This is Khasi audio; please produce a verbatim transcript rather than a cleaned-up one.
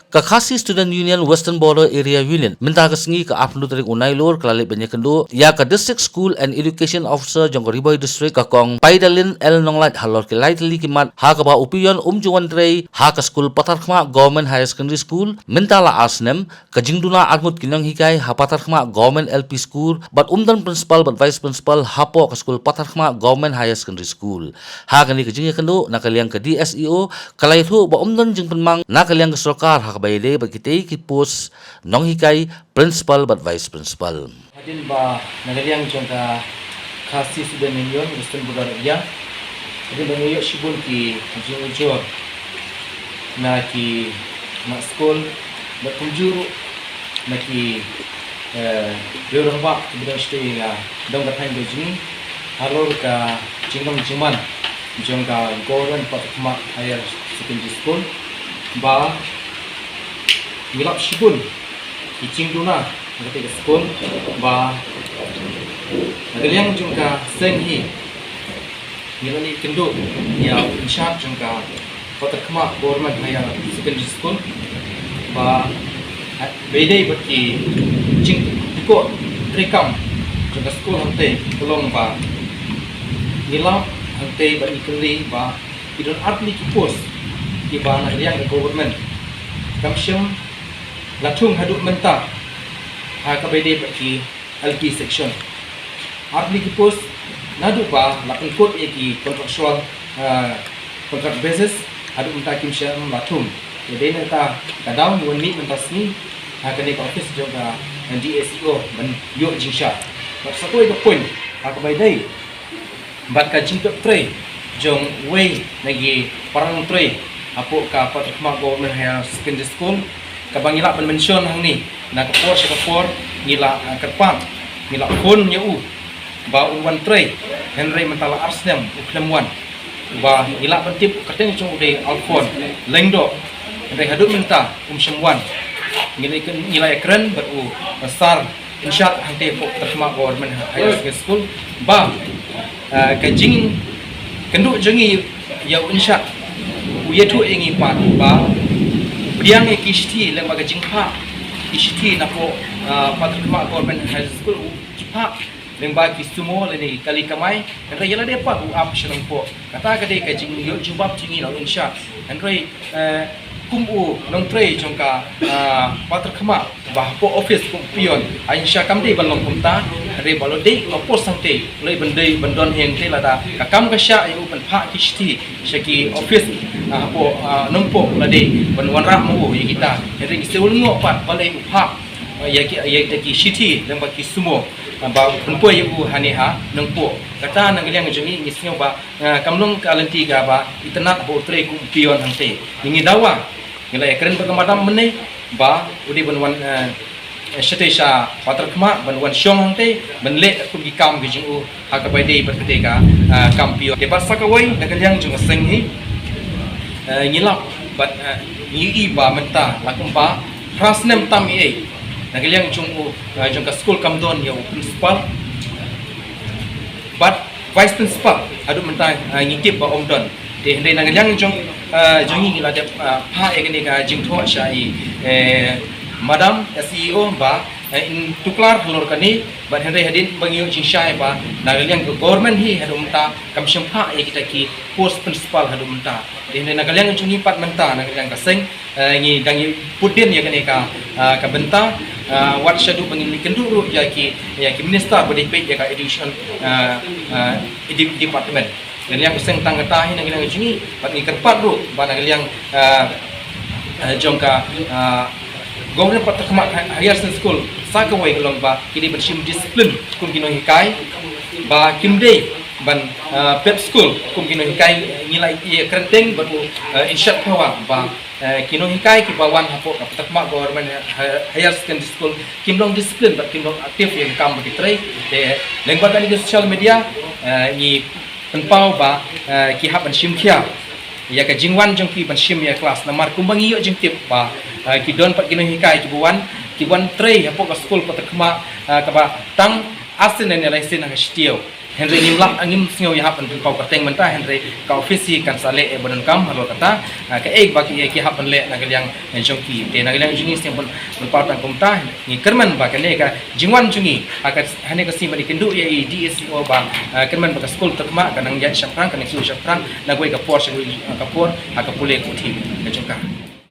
Ka Khasi Student Union Western Border Area Unit mynta ka sngi ka arphew tarik u Nailur ka la leit ban ïakynduh ïa ka District School and Education Officer jong ka Ri Bhoi District, ka Kong Paidalin L Nonglait, halor ki lai tylli ki mat ha kaba u Pion um ju wan trei ha ka skul Patharkhmah Government Higher Secondary School mynta la ar snem. Ka jingduna arngut ki nonghikai ha Patharkhmah Government L P School bad um don principal bad vice principal hapoh ka skul Patharkhmah Government Higher Secondary School. Ha kane ka jingïakynduh na ka liang ka D S E O ka la ïathuh ba um don jingpynmang na ka liang ka sorkar ha kaba ïadei bad kitei ki post nonghikai, principal bad vice principal. Hadien ba na ka liang jong ka Khasi Student Union Western Border Area, hadien ba ngi ïoh shibun ki jingujor na ki mat skul bad kumjuh ruh na ki, eh, riew rangbah kiba dang sdang ïa ka dong ka thaiñ ka jong ngi halor ka jinglong jingman jong ka Government Patharkhmah Higher Secondary School, ba ngi lap shibun ki jingduna ha katei ka skul, ba na ka liang jong ka seng hi ngi la ïakynduh ïa u in charge jong ka Patharkhmah Government Higher Secondary School, ba, eh, ba ïadei bad ki jingdukor treikam jong ka skul hangtei, ka long ba ngi lap hangtei bad ngi kylli ba ki don artylli ki post kiba na ka liang ka government kam shym la thung haduh mynta ha kaba ïadei bad ki L P section. Artylli ki post naduh ba la pynkut ïa ki contractual, ah, contract basis, haduh mynta kim shym la thung. Te dei na kata ka daw ngi wan mih mynta sngi ha kane ka office jong ka D S E O ban ïoh jingshai. Bad sa kawei ka point ha kaba ïadei bad ka jingpep trei jong uwei na ki para nongtrei hapoh ka Patharkhmah Government Higher Secondary School, kaba ngi lah ban mention hangne, na ka por sha ka por ngi la, ah, kyrpad, ngi la phone ïa u ba un wan trei, hynrei mynta la ar snem u khlem wan. Ba ngi lah ban tip u kyrteng jong u dei Alphon Lyngdoh, hynrei haduh mynta um shym wan. Ngi la, ngi la ïakren bad u, ah, Sar Inshad hangtei hapoh Patharkhmah Government Higher Secondary School ba, ah, ka jingkynduh jong ngi ïa u Inshad u ïathuh ïa ngi pat ba pdiang ïa ki shithi lyngba ka jingphah ki shithi napoh, ah, Patharkhmah Government Higher School u phah lyngba ki sumo lane kali kamai, hynrei ïa lade pat u ap sha Nongpoh. Kata ka dei ka jingïoh jubab jong ngi na u Inshad. Hynrei, eh, kum u nongtrei jong ka, ah, Patharkhmah ba hapoh office kum u peon, u Inshad kam dei ban long kumta, hynrei ba u la dei ha post hangtei, u la dei ban dei ban don hangtei lada ka kam ka shah ïa u ban phah ki shithi sha ki office, ah, hapoh, ah, Nongpoh, u la dei ban wanrah ma u ïa kita. Hynrei ngi sngewlyngngoh pat balei u phah, ah, ïa ki, ïa kita ki shithi lyngba ki sumo, ah, ba u pynpoi ïa u hangne ha Nongpoh. Kata na ka liang jong ngi ngi sngew ba, ah, kam long ka lynti kaba itynnad ba u trei kum u peon hangtei. Ngi dawa, ngi la ïakren bad ka madam mynne ba u dei ban wan, eh, shatei sha Patharkhmah ban wan shong hangtei ban leh kum ki kam ki jong u ha kaba ïadei bad katei ka, ah, kam peon. Te bad sa kawei na ka liang jong ka seng hi, eh, ngi lap bad, eh, ngi ïohi ba mynta la kumba phra snem tam ïa ei na ka liang jong u, eh, jong ka skul kam don ïa u principal bad vice principal haduh mynta, ah, ngi tip ba ym don. Te hynrei na ka liang jong, ah, jong ngi ngi la dep, ah, phah ïa kane ka jingthoh sha i, eh, madam S E O ba, eh, in tuklar halor kane bad hynrei hadien ba ngi ïoh jingshai ba na ka liang ka government hi haduh mynta kam shym phah ïa kita ki post principal haduh mynta. Te hynrei na ka liang jong ngi pat mynta na ka liang ka seng, eh, ngi dang ïa put dien ïa kane ka, ah, ka bynta, ah, wat shaduh ba ngin ïakynduh ruh ïa ki, ïa ki minister ba dei peit ïa ka education, ah, ah, edu-, department. Ngi ïa seng tang kata hi na ka liang jong ngi bad ngi kyrpad ruh ba na ka liang, ah, ah, jong ka, ah, Government Patharkhmah Higher Secondary School sa kawei ka long ba ki dei ban shim discipline kum ki nonghikai ba kim dei ban, ah, pep skul kum ki nonghikai. Ngi la ïa kren teng bad u, ah, Inshad Phawa ba eh, ki nonghikai kiba wan hapoh ka Patharkhmah Government Hi-, Higher Secondary School kim long discipline bad kim long active ïa ka kam ba ki trei. Te lyngba kane ka social media, eh, ngi pynpaw ba, eh, ki hap ban shim khia ïa ka jingwan jong ki ban shim ïa ka klas namar kumba ngi ïoh jingtip ba, eh, ki don pat ki nonghikai kiba wan, ki wan trei hapoh ka skul Patharkhmah, eh, kaba tang arsien ne laisien ha ka shi taïew. Hynrei ngim lah, ngim sngew ïa hap ban pynpaw kyrteng mynta, hynrei ka office hi kan sa leh ïa ba donkam halor kata, ah, kaei ba ki, ki hap ban leh na ka liang jong ki. Te na ka liang jong ngi sngewbha ban, ban paw tang kumta, ngi kyrmen ba kane ka jingwan jong ngi ha ka, ha kane ka sngi ban ïakynduh ïa i D S E O ba, ah, kyrmen ba ka skul Tyrkhmah kan nang ïaid shaphrang, kan nang shu shaphrang na kawei ka por sha kawei ka por ha ka pule ka puthi ka jong ka.